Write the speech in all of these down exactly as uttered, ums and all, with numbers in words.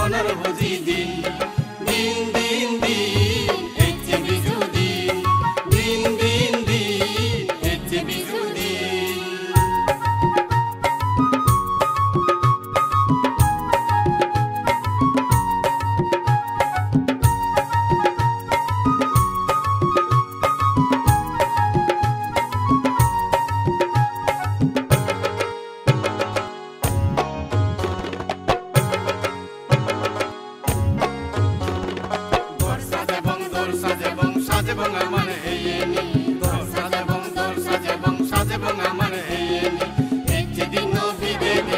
Honor huji din, din din din, ecche Biju din, din din din, ecche Biju din. Ghor sajebong, dol sajebong, sajebong amar heyeni. Ghor sajebong, dol sajebong, sajebong amar heyeni. Ecche dino bideni.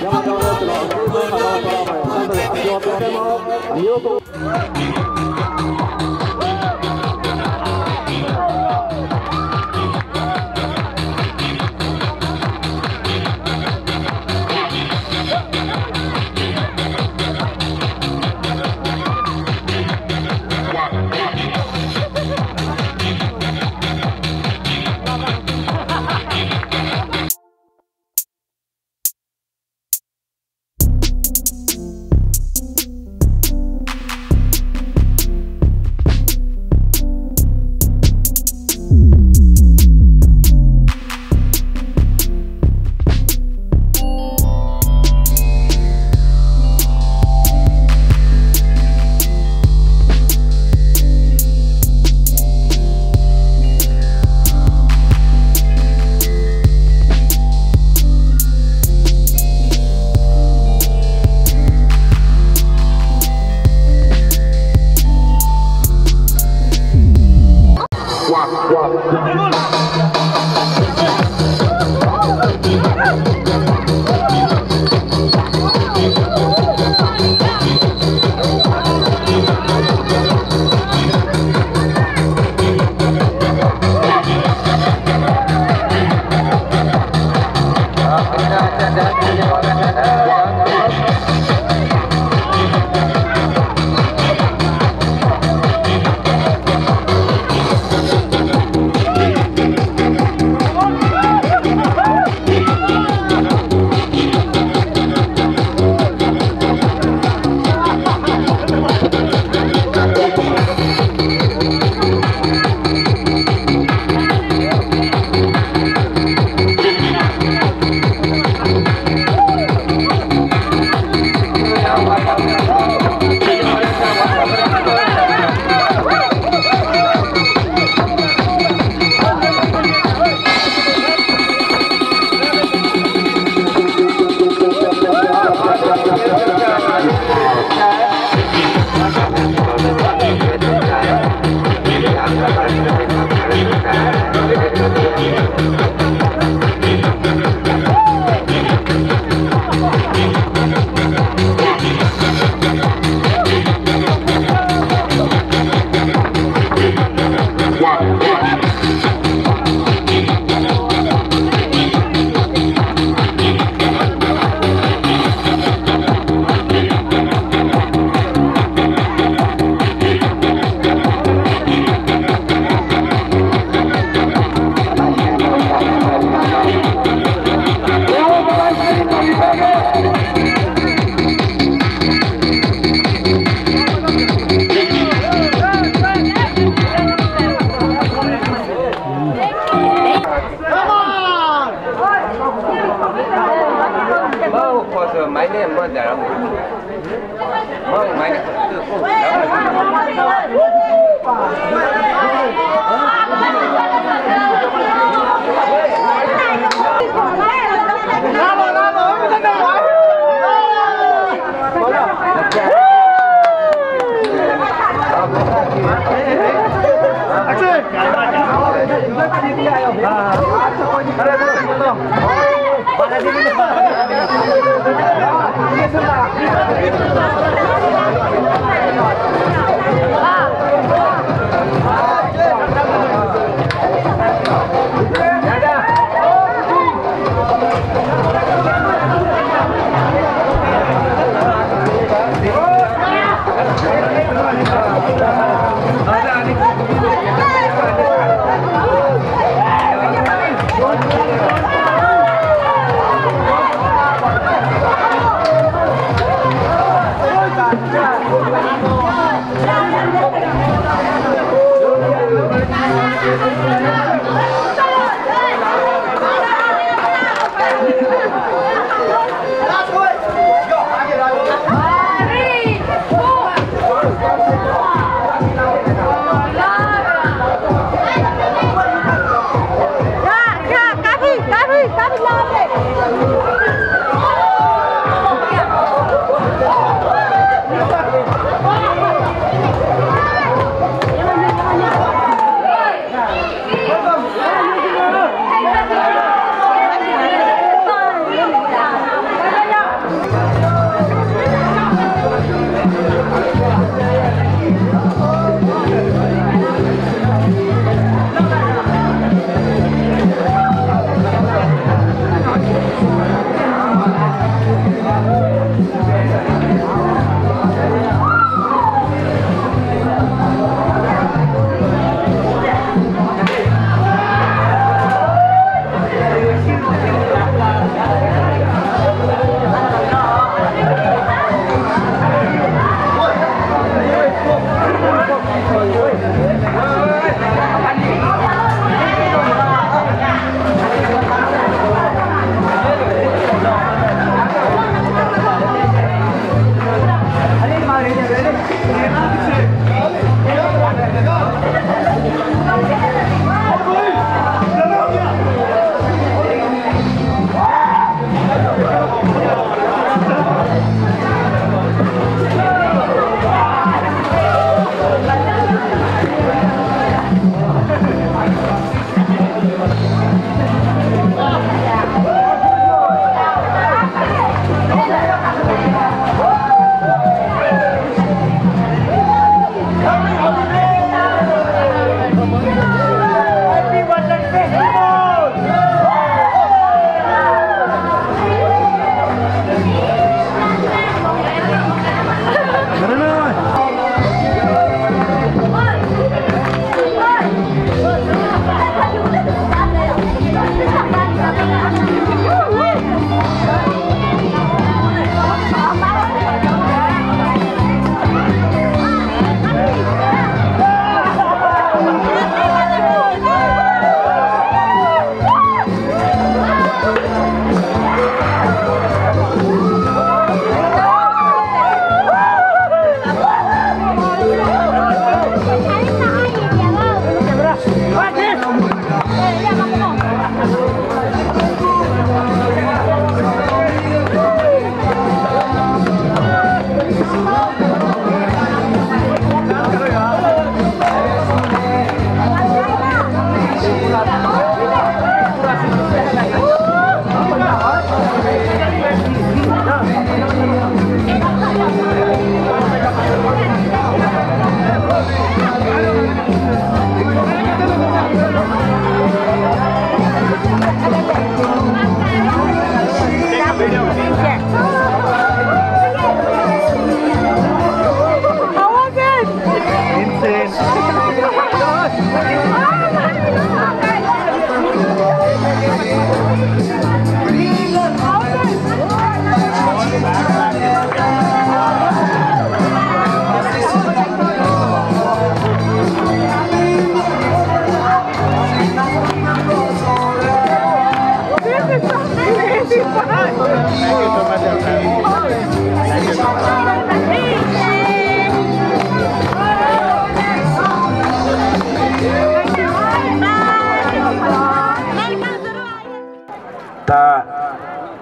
Ta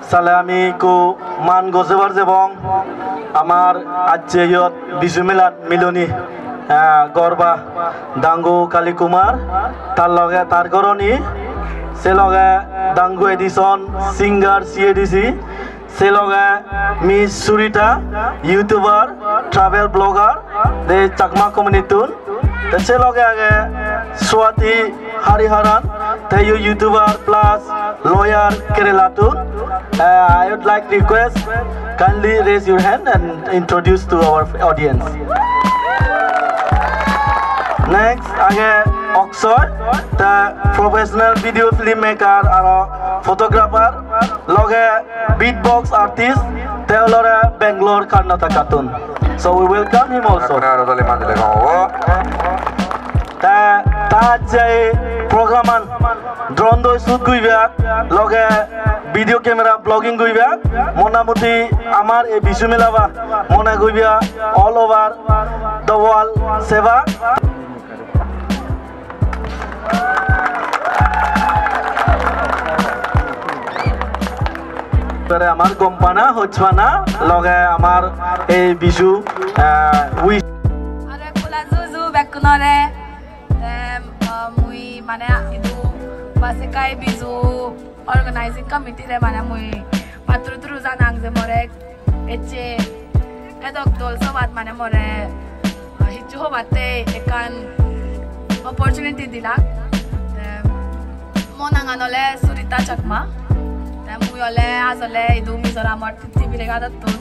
sale ami ekku man gojebar jebong amar ajje iyot Bizu melat miloni, ah, gorba Dangu Kali Kumar, tar loge tar goroni, se loge Dangu Edison, singer C A D C, se loge Miss Surita, YouTuber, travel blogger, de Chakma community tun. Te se loge age Swati Hariharan, te yo YouTuber plus lawyer Kerala tun. Uh, I would like request, kindly raise your hand and introduce to our audience. Next age Akshay, the professional video filmmaker aro photographer, loge beatbox artist, te olode Bangalore, Karnataka tun. So we welcome him also. Te ta je program an drone doi shoot guriba, loge video camera vlogging guriba, motamuti amar ei Bizu mela ba mone guriba all over the world seba. Tare amar gom pana, hoj pana, loge amar ei Bizu, eh, wish. Are pula juju bekkunore. Te, uh, mui mane idu Basekai Bizu organizing committee re mane mui patturu turu janang je more ecche edok dol sobat mane more, ah, hissu hobatte ekkan opportunity dilak. Te mo nangan ole Surita Chakma. Te mui ole ajole idu Mizoramot Tibiregadottun.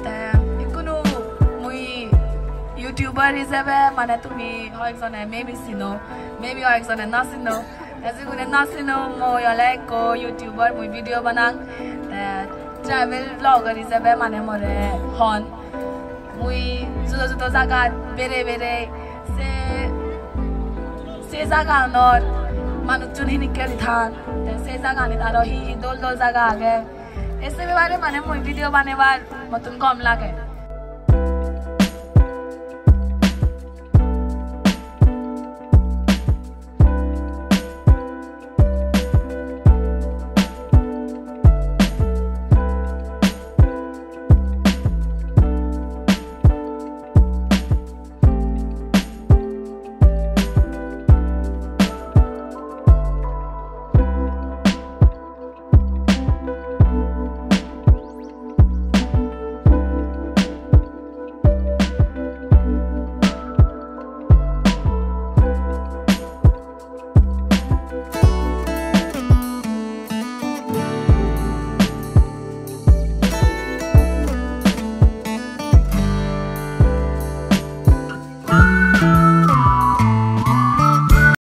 Te ikkunu mui YouTuber hisebe mane tumi hoyekjone maybe sino, maybe hoyekjone no sino. Te jigune no sino, mui ole ekko YouTuber, mui video banang. Te travel vlogger hisebe mane more hon. Mui judo judo jagat bere bere se, se jaganor manuchun hinikke guri than. Te se jaganit aro hi hi dol dol jaga age. Ei se bebare mane mui video banebar mottun gom lage.